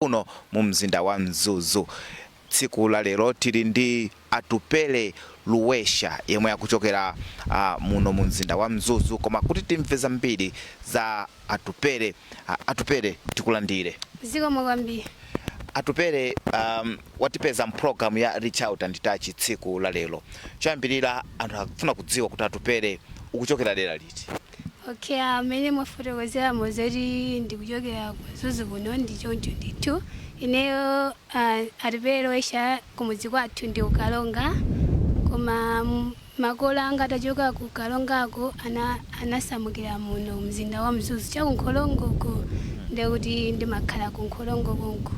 Uno mu mzinda wa Mzuzu, tsiku la lero tili ndi Atupele Luwesha yemwe akuchokera muno mu mzinda wa Mzuzu. Koma kuti timve zambiri za Atupele, Atupele, tikulandire. Zikomo kwambiri. Atupele, watipeza mpulogalamu ya Reach Out and Touch tsiku la lero. Choyambirira, anthu akufuna kudziwa kuti Atupele ukuchokera dera liti? Okay, amene mwafotokozera mozoti ndikuchokera ku Mzuzu kuno, ndi choncho ndithu. Ineyo Atupele Luwesha, kumudzi kwathu ndi Ukalonga, koma makolo anga atachoka ku Kalongako anasamukira muno mzinda wa Mzuzu chakunkholongoko, ndekuti ndimakhala ku Nkholongo konko.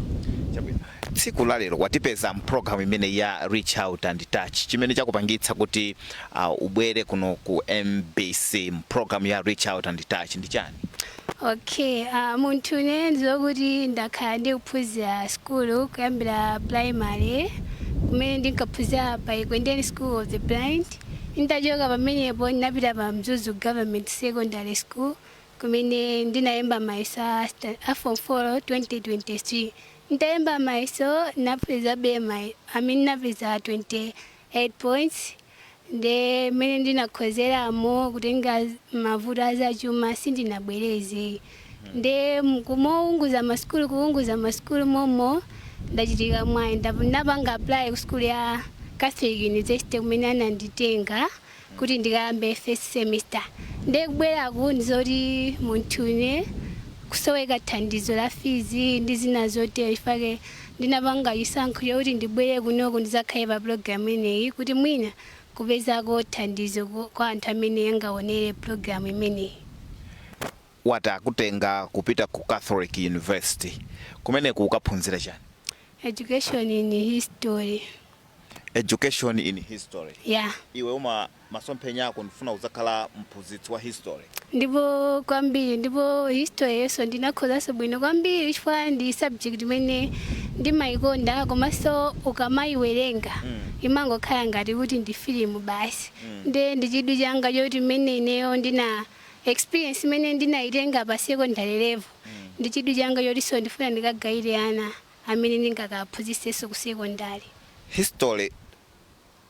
Chabwino. Tsiku la lero watipeza mpulogalamu imene ya Reach Out and Touch. Chimene chakupangitsa kuti ubwere kuno ku MBC mpulogalamu ya Reach Out and Touch ndi chani? Okay, munthu ine ndizokuti ndakhala ndikuphunzira skulu kuyambira primary, kumene ndinkaphunzira pa Ekwendeni School of the Blind. Nditachoka pamenepo ndinapita pa Mzuzu Government Secondary School, kumene ndinayemba mayeso a Form 4 2023. Nditayemba mayeso napeza I mean, napeza 28 points. Nde mmene ndinakhozeramo kutenga mavuto azachuma, sindinabwereze. Nde kumounguza masukulu, kuunguza masukulu momo, ndachitika mwayi, ndapanga apply ku skulu ya Catholic University, kumene ananditenga kuti ndikayambe first semester. Nde kubweraku ndizoti munthune kusoweka thandizo la fees ndi zina zotero. Chifukwa ndinapanga chisankho chokuti ndibwere kunoku, ndizakhale pa program imeneyi, kuti mwina kupezako thandizo kwa anthu amene angaonere program imeneyi. Wati akutenga kupita ku Catholic University. Kumeneku ukaphunzira chani? Education in History. Education in History? Yeah. Iwe uma masomphenya ako ndifuna uzakhala mphunzitsi wa history? Ndipo kwambiri, ndipo history yenso ndinakhozanso bwino kwambiri, chifukwa ndi subject imene ndimayikonda, komanso ukamayiwerenga imangokhala ngati kuti ndi filimu basi. Nde ndi chidwi changa choti mmene ineyo ndina experience imene ndinayitenga pa secondary level, ndi chidwi changa chotinso ndifuna ndikagayire ana amene ndingakaphunzitsenso ku secondary. History,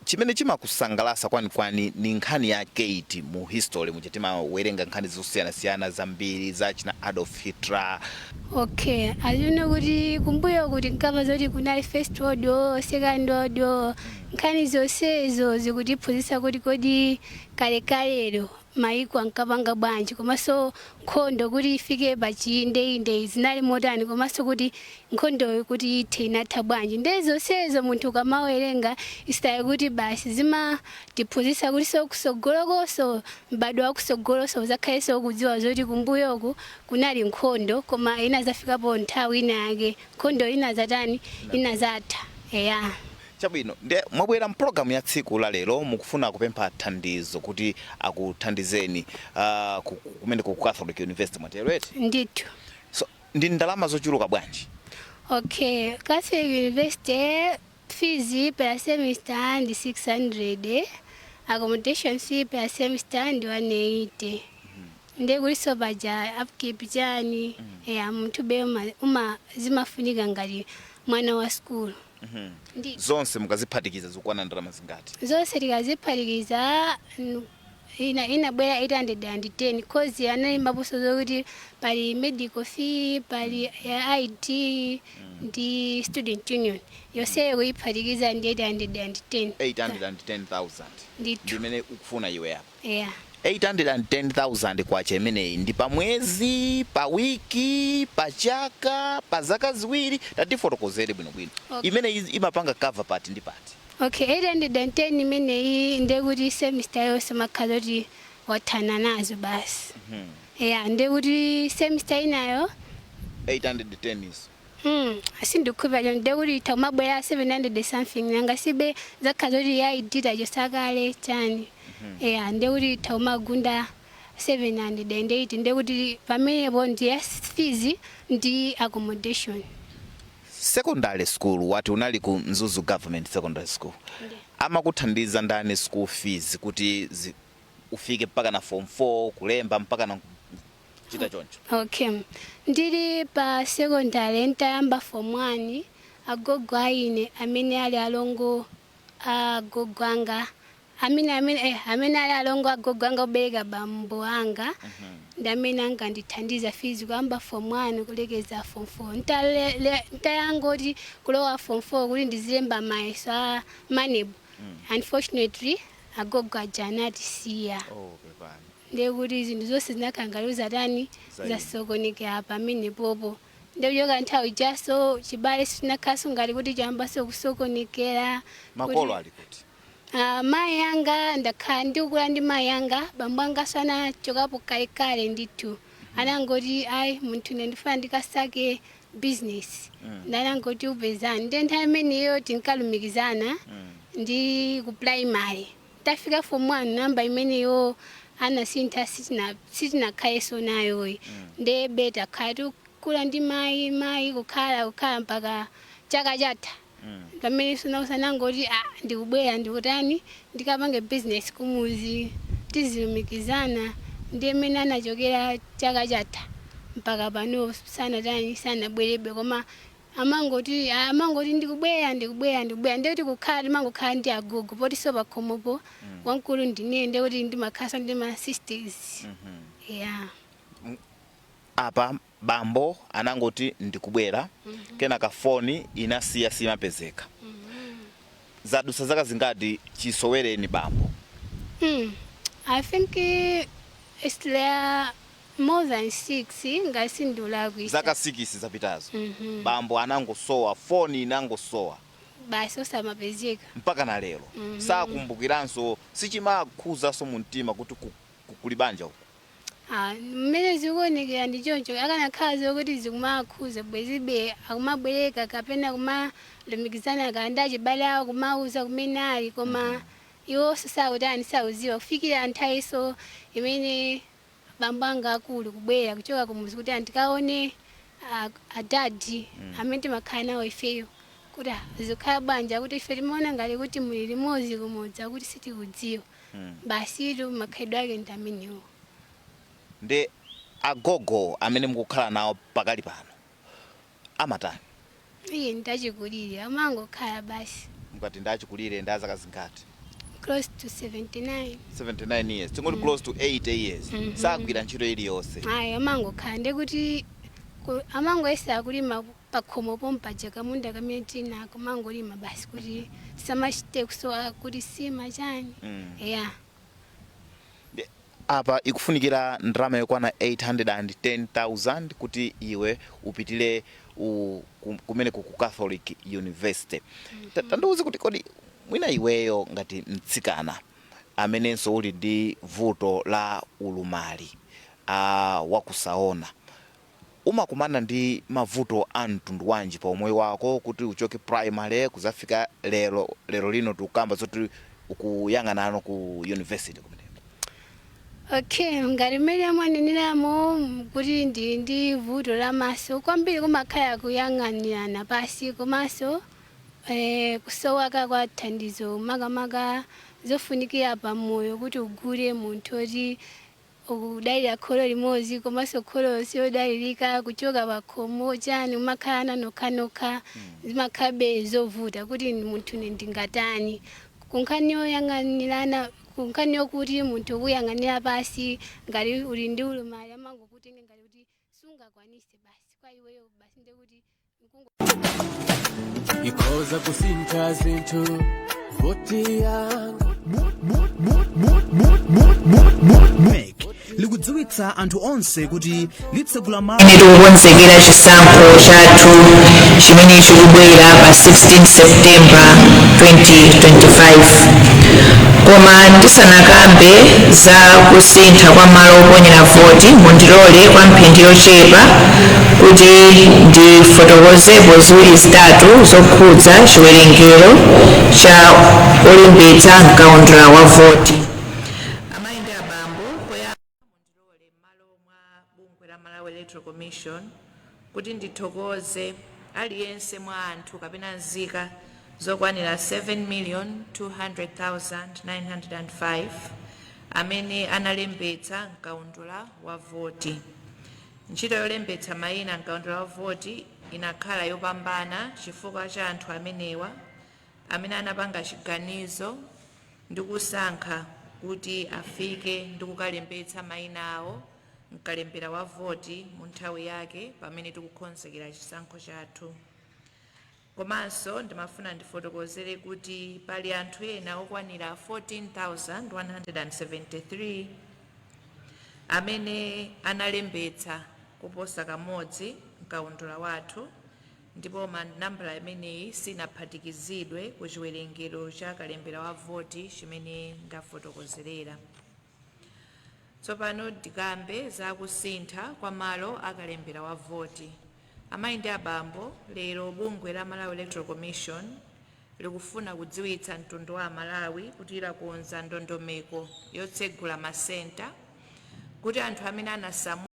chimene chimakusangalatsa kwanikwani ni nkhani yake iti mu history muja? Timawerenga nkhani zosiyanasiyana zambiri za china Adolf Hitler. Okay, azino kuti kumbuyo kuti nkava zoti kunali First World War, Second World War, nkhani zonsezo zikutiphunzitsa kuti kodi kalekalero maiko ankapanga bwanji, komanso nkhondo kuti ifike pa chiyindeinde zinali motani, komanso kuti nkhondoyo kuti ithe inatha bwanji. Nde zonsezo munthu ukamawerenga isitaye kuti basi zimatiphunzitsa kuti so kusogolokonso, m'badwo wakusogoloso uzakhalenso kudziwa zoti kumbuyoku kunali nkhondo, koma inazafikapo nthawi ina yake nkhondo inazatani, inazatha, eya. Chabwino. Ndiye mwabwera mpulogalamu ya tsiku la lero, mukufuna kupempha thandizo kuti akuthandizeni kumene ku Catholic University, mwatero eti? Ndithu. So ndi ndalama zochuluka bwanji? Okay, Catholic University fees per semester ndi 600, accommodation fee per semester ndi 180, ndiye kuliso paja upkeep chani, eya, munthu be uma zimafunika ngati mwana wa school. Ndi Zonse mukaziphatikiza zikukwana ndalama zingati? Zonse tikaziphatikiza inabwera 810, 'cause analembaponso zokuti pali medical fee, pali ya ID ndi student union. Yonseyo kuyiphatikiza ndi 810. 810,000? Ndithu. Ndimene ukufuna iwe apa? Yeah. 810,000 kwacha imeneyi ndi pa mwezi, pa wiki, pa chaka, pa zaka 2? Tatifotokozere bwinobwino. Okay. Imene imapanga cover pati ndi pati? Okay, 810 imeneyi ndekuti semester yonse makhala kuti wathana nazo basi, yeah. Ndekuti semester inayo 810 iso? Sindikukhulupirira, ndekuti itha kumabwera 700 something, nanga sibe zakhala zoti ya ID tachosakale chani, yeah. Ndekuti itha kumagunda 708, ndekuti pamenepo ndi ya fees ndi accommodation. Secondary school, wati unali ku Mzuzu Government Secondary School? Ndi. Amakuthandiza ndani school fees kuti ufike mpaka na Form 4 kulemba mpaka na Chita choncho. Okay, ndili pa secondary, ntayamba form 1, agogo aine amene ali alongo agogo anga amene ali alongo agogo anga obereka bambo anga ndi amene angandithandiza fees kuyamba form 1 kulekeza form 4. Ntayangoti kulowa form 4 kuti ndizilemba mayeso a MANEB, unfortunately agogo aja anatisiya. Oh, pepani. Ndekuti zinthu zonse zinakhala zatani? Zayi. Zasokonekera pamene popo. Ndikuchoka nthawi jaso chibale sitinakhaso ngati kuti chayambaso kusokonekera. Makolo ali kuti? Ah, mayi anga, ndakhala ndikukula ndi mayi anga. Bambo angaso anachokapo kalekale ndithu. Anangoti, "Ayi, munthu ine ndifuna ndikasake business." Ndanangoti upezani. Ndiye nthawi imeneyo tinkalumikizana ndi ku primary. Tafika form 1, namba imeneyo anasintha, sitinakhalenso nayoyi. Ndebe takhala tikukula ndi mayi, mayi kukhala mpaka chaka chatha, pamene sunausanangoti, "Ah, ndikubwera, ndikutani, ndikapange business kumuzi, tizilumikizana." Ndiye mmene anachokera chaka chatha mpaka pano sanatani, sanabwerebe. Koma amangoti, "Ndikubwera, ndikubwera, ndikubwera." Ndikuti kukhala timangokhala ndi agogo, potiso pakhomopo wamkulu ndine, ndikuti ndimakhalanso ndi ma sisters, yeah. Apa bambo anangoti, "Ndikubwera," kenaka foni inasiya, simapezeka. Zadusa zaka zingati chisowereni bambo? I think it's there more than 6, ngati sindulakwisa. Zaka 6 zapitazo bambo anangosowa, foni inangosowa. Basi, osamapezeka. Mpaka na lero sakumbukiranso, sichimakhuzanso mu mtima kuti kuli banja uku? Ah, mmene zikuonekera ndi choncho. Akanakhala zokuti zikumakhuza, bwezibe akumabwereka kapena kumalumikizana kandi achibale awo, kumauza kumene ali. Koma iwonso sakutani, sakuziwa. Kufikira nthawiso imene bambo anga akulu kubwera kuchoka kumuzi kuti andikaone adadi amene timakhala nawo ifeyo, kuti, "Ah, zikhala bwanja kuti ife timaona ngati kuti muli limodzi kumudzi, akuti sitikudziwa." Basitu, makhalidwe ake ndi amenewo. Ndi agogo amene mukukhala nawo pakali pano amatani? Iye ndachikulire, amangokhala basi. Mukati ndachikulire, ndi azaka zingati? Close to 79. 79 years, tingoti close to 80 years. Sagwira ntchito iliyonse? Ayi, amangokhala. Ndekuti amangoyesa kulima pakhomo pompaja, kamunda kamene tinako, mangolima basi kuti tisamachite kusowa kuti sima chani. Ya. Apa ikufunikira ndalama yokwana 810,000 kuti iwe upitire kumeneko ku Catholic University. Tandiuze kuti kodi mwina iweyo ngati mtsikana amenenso uli ndi vuto la ulumali wakusaona, umakumana ndi mavuto a mtundu wanji pa umoyo wako kuti uchoke primary kuzafika lero lino tikukamba zoti ukuyang'anano ku university kumeneko? Okay, ngati mmene mwaneneramo kuti ndi ndi vuto la maso, kwambiri kumakhala kuyang'anirana pasi, komanso kusowaka kwa thandizo, makamaka zofunikira pamoyo kuti ugule. Munthu oti ukudalira kholo limodzi, komanso kholo siyodalirika, kuchoka pakhomo chani, umakhala nokhanokha, zimakhabe zovuta kuti munthu ine ndingatani. Kunkhani yoyang'anirana, kunkhani yokuti munthu ukuyang'anira pasi ngati uli ndi ulumali, amangokutenga ngati kuti sungakwanise basi kwa iweyo basi, ndekuti Ikhoza kusintha zinthu voti yanga. MEC likudziwitsa anthu onse kuti litsegula malo Pamene tikukonzekera chisankho chathu chimene chikubwera pa 16 September 2025, koma ndisanakambe za kusintha kwa malo oponyera voti, mundilole kwa mphindi yochepa kuti ndifotokozepo ziwiri zitatu zokhudza chiwerengero cha olembetsa mkaundula wa voti. Amayi ndi abambo, poyamba mundilole m'malo mwa bungwe la Malawi Electoral Commission kuti ndithokoze aliyense mwa anthu kapena nzika zokwanira 7,200,905 amene analembetsa mkaundula wa voti. Ntchito yolembetsa mayina mkaundula wa voti inakhala yopambana chifukwa cha anthu amenewa amene anapanga chiganizo ndi kusankha kuti afike ndi kukalembetsa mayina awo mkalembera wa voti mu nthawi yake pamene tikukonzekera chisankho chathu. Komanso ndimafuna ndifotokozere kuti pali anthu ena okwanira 14,173 amene analembetsa kuposa kamodzi mkaundula wathu, ndipo manambala imeneyi sinaphatikizidwe ku chiwerengero cha kalembera wa voti chimene ndafotokozerera. Tsopano ndikambe za kusintha kwa malo akalembera wa voti. Amayi ndi abambo, lero bungwe la Malawi Electoral Commission likufuna kudziwitsa mtundu wa Malawi kuti lakonza ndondomeko yotsegula masenta kuti anthu amene anasamuka